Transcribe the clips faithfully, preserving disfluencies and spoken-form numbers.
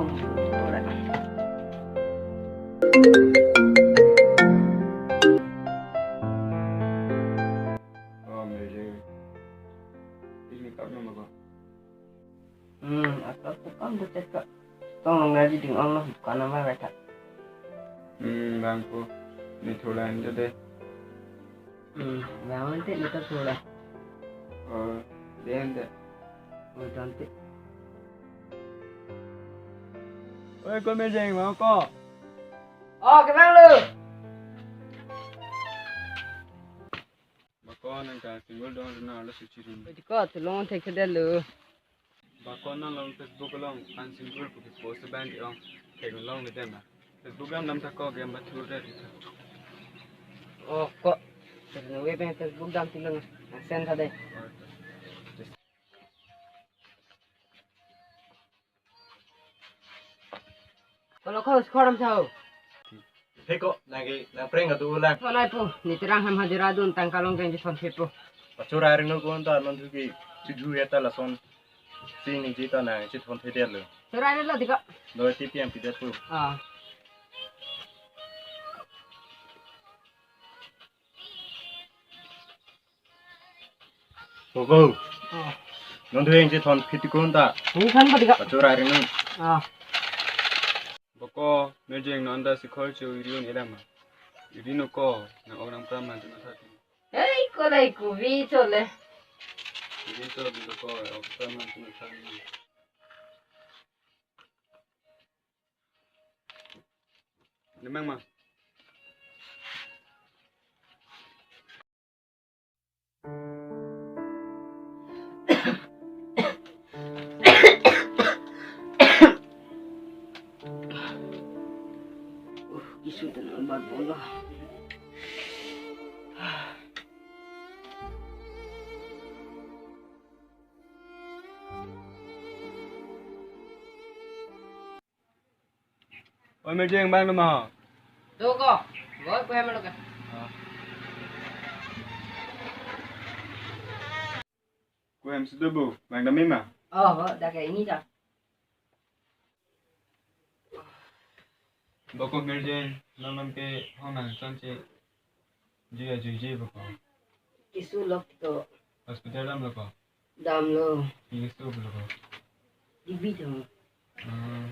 Oh, Mary. Ini kap nama ko? Hmm, asal tukang butet ka. Tong nang ngaji ding ong lo, dukan nama baita. Hmm, bang ko. Ni thola ente deh. Hmm, bang ente ni ta thola. Oh, deh ente. Oh, ente. Oi, ko Mary Jeng, bang ko. Oh, kemang lo. Bako nang ka single dong dong na lo suci rin. Oi, ko tulong thek thek lo. Bako nang long Facebook long an single pu post ban di ong thek long le dem na. Facebook dam dam ta ko game ba thu re. Oh, ko. Terus nunggu pen Facebook dam tulong. Aksen sa deh. Kolo ko skor am sao. Heko, nagi nang prank adu ulang. Sonai po, ni terang ham hajira dun tangka long jeng jison hepo. Pachora ring no kon ta non thuki chuju ya ta lason. Sing ni jita na chithon thedetlo. Chora ring lo diko. Lo T P M pidet po. Ah. Koko. Ah. Non thu eng chithon phit kon ta. Ni khan ba dika. Pachora ring no. Ah. Bako, Mary Jeng non da sikhor chu iri un elam ma. Iri no ko, nang ong nang pram man tu na thati. Hei, ko lai kuvi chole. Iri to bako, ong pram man tu na thati. Nemang ma. Uh, kisu tenang bat bola. Oi, Mary Jeng bang nama. Do ko. Goi puhem lo ka. Kuhem sudah bu, bang dami ma? Oh, bo, dak ini ta. Bako Mary Jeng, non non ke hong nang son che. Ji ya ji ji bako. Kisu lok to. Hospital dam lo ko? Dam lo. Kisu lo ko? Dibi to. Hmm.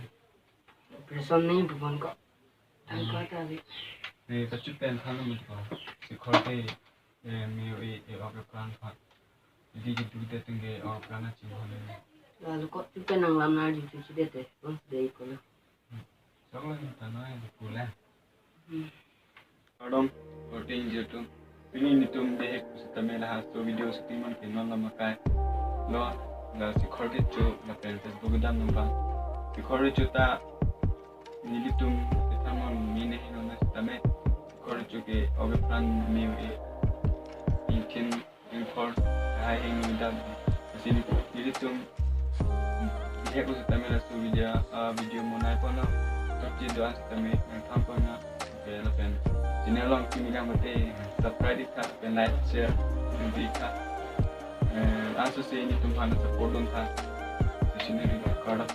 Operation ni bukan ko. Tangka ta bi. Ni kachu pen than mo ko. Sikhor ke, eh, mi o e, e ok plan pha. Di di du de tengge ok plan na ching hole. Lalu ko tu pen nang lam na di tu si de te. Bang de ko lo. Choklo ni tanai di pula. Hmm. Kardom, korte ingjir atum. Pini nelitum bihek pusitame laso video shooting man ke non lam akai lo, la sikhor kecho lapen Facebook dam nang bang. Sikhor kecho ta nelitum kethamon mene heno na sitame. Sikhor kecho ke oge plan mi e. Ingkin Ingkor hai hing nidam. Asin nelitum bihek pusitame laso video, ah, video monai ponlo. Tokji do-an sitame nangtham ponlo. Oke, lapen channel along kimi lang mate subscribe ikha, pen like, share, nang ikha. Eh, anso se nelitum aphan support dun tha. Channel ini kardom.